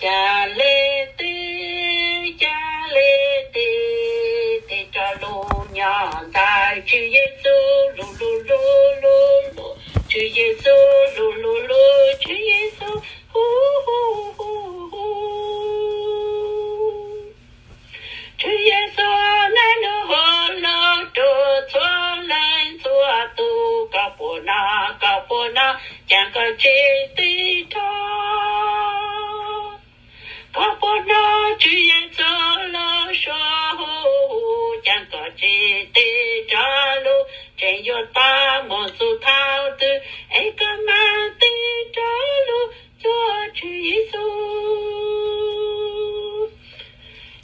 Ca le ti, ca le ti, ti rov lug nyob ntawm Tswv Yexus lug lug lug lug lug, Tswv Yexus lug lug lug, Tswv Yexus hu hu hu hu. Tswv Yexus, nab nub hu lug rua txhua leej txhua tug, koj puas nov, koj puas nov, caag koj tsim tig rov. Koj puas nov Tswv Yexus lub suab hu, caag koj tsim tig rov lug, tseem yuav tau moog txug thaum twg es koj maam tig rov lug cuag Tswv Yexus.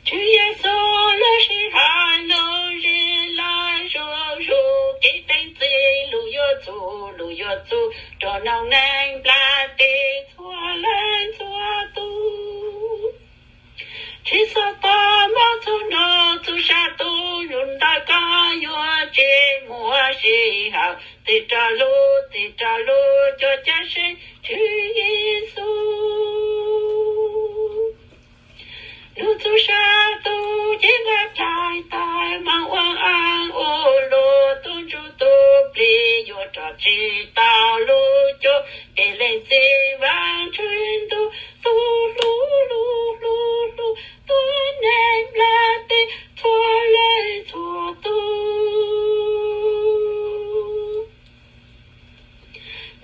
Tswv Yexus lub sij hawm lub zig lawm zuj zug, kev teem txim lug yuav txug, lug yuav txug rua noog neeg nplaj teb txhua leej txhua tug. Tsi xob tog moog txug nub txug sab tug, nub ntawd koj yuav tsi muaj sij hawm tig rov lug, tig rov lug cuag caj seeb Tswv Yexus. Nub txug sab tug ces nqa dlaim tawm moog ua aam ua luam, tub ntsuj tub plig yuav rov tsi tau lug cuag peb leej txiv Vaajtswv ntuj, tub hlub hlub hlub hlub tuab neeg nplaj teb txhua leej txhua tug.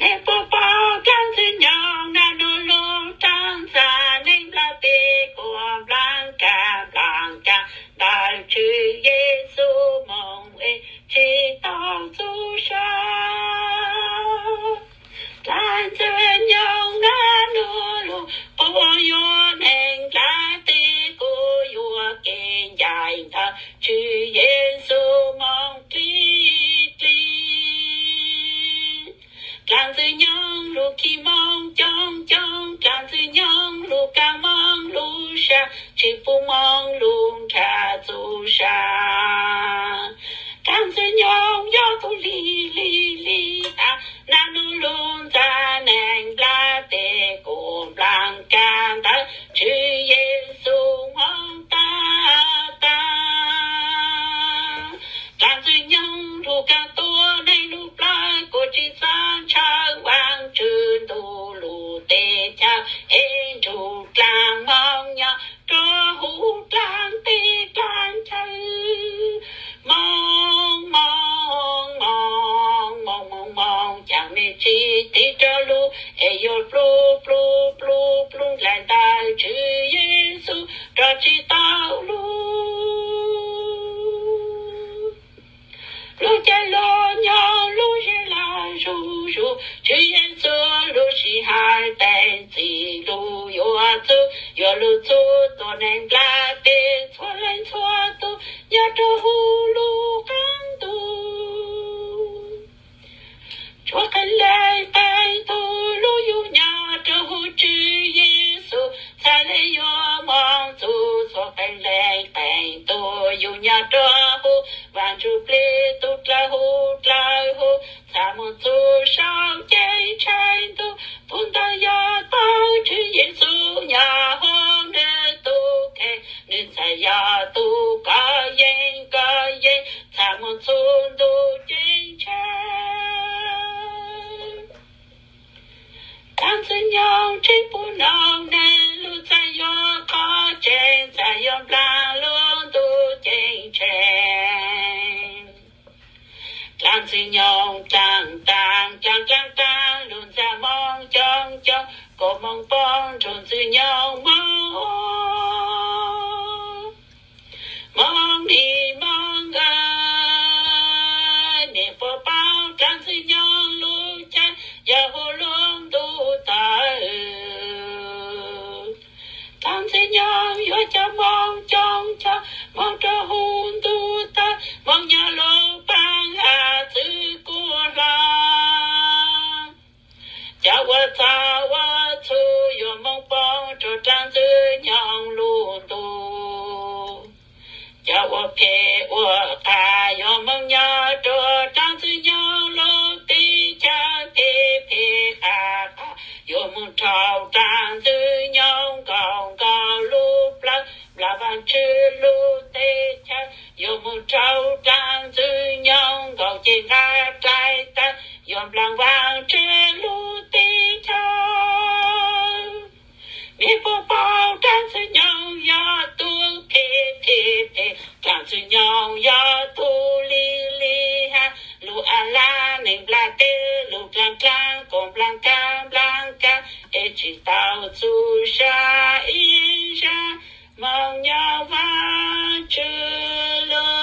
Nej puas paub dlaab Ntxwg Nyoog naj nub lug raag ntxa neeg nplaj teb kuas nplaag kaag nplaag kaag ntawm Tswv Yexus moog es tsi tau txug sab? Dlaab Ntxwg Nyoog naj nub lug quas yuav neeg nplaj teb kuas yuav kev ncaim ntawm Tswv Yexus moog dlig dlig. Dlaab Ntxwg Nyoog lug khi moog coob coob, dlaab Ntxwg Nyoog lug kaag moog lug sab, tsi pub moog lug nrhav txug sab. Dlaab Ntxwg Nyoog yog tug lig lig lig tas, naj nub lug ntxa neeg nplaj teb kuas nplaag kaag ntawm Tswv Yexus moog taag taag. Dlaab Ntxwg Nyoog lug kaag tuab neeg lub plawg kuas tsi xob ntshaw Vaajtswv ntuj lug teb chaws es nrug dlaag moog nyob rua huv dlaag teb dlaag chaw. Moog moog moog moog moog moog, caag mej tsi tig rov lug es yuav plub plub plub plub dlaim ntawm Tswv Yexus rov tsi tau lug. Lub caij lub nyoog lub zig lawm zuj zug, Tswv Yexus lub sij hawm teem txim lug yuav txug, yuav lug txug tuab neeg nplaj teb txhua leej txhua tug nyob rua huv lub qaab ntuj. Txhua qee leej qee tug lug yug nyob rua huv Tswv Yexus, txhaj le yuav moog txug. Txhua qee leej qee tug yug nyob rua huv Vaajtswv plig tug dlawg huv dlawg huv, txhaj moog txug sau ceeb tsheej ntuj. Tug ntawd yog tau Tswv Yexus nyob huv nwg tug kheej, nwg txhaj yog tug kov yeej kov yeej, txhaj moog txug ntuj ceeb tsheej. Dlaab Ntxwg Nyoog tsi pub noog neeg lug, txhaj yuav qhov tseeb, txhaj yuav nplaag lug ntuj ceeb tsheej. Dlaab Ntxwg Nyoog dlaag taag dlaag dlaag dlaag lug ntxa moog coob coob, kuas moog poob nrug Ntxwg Nyoog moog, moog nij moog nqaij. Mej puas paub dlaag Ntxwg Nyoog lub caij yog huv lub ntuj tawg? Dlaag Ntxwg Nyoog yuav coj moog coob coob moog rua huv ntuj tawg, moog nyob lub paab hav txwv kuas hlo. Cov uas txhaum uas txhum yuav moog poob rua dlaag Ntxwg Nyoog lub ntuj. Cov uas phem uas qas yuav moog nyob rua dlaag Ntxwg Nyoog lub teb chaws. Phem phem qas qas yuav moog rua dlaag Ntxwg Nyoog nkaus tsis tau txu sa ib zaj moo nyob Vajtswv lub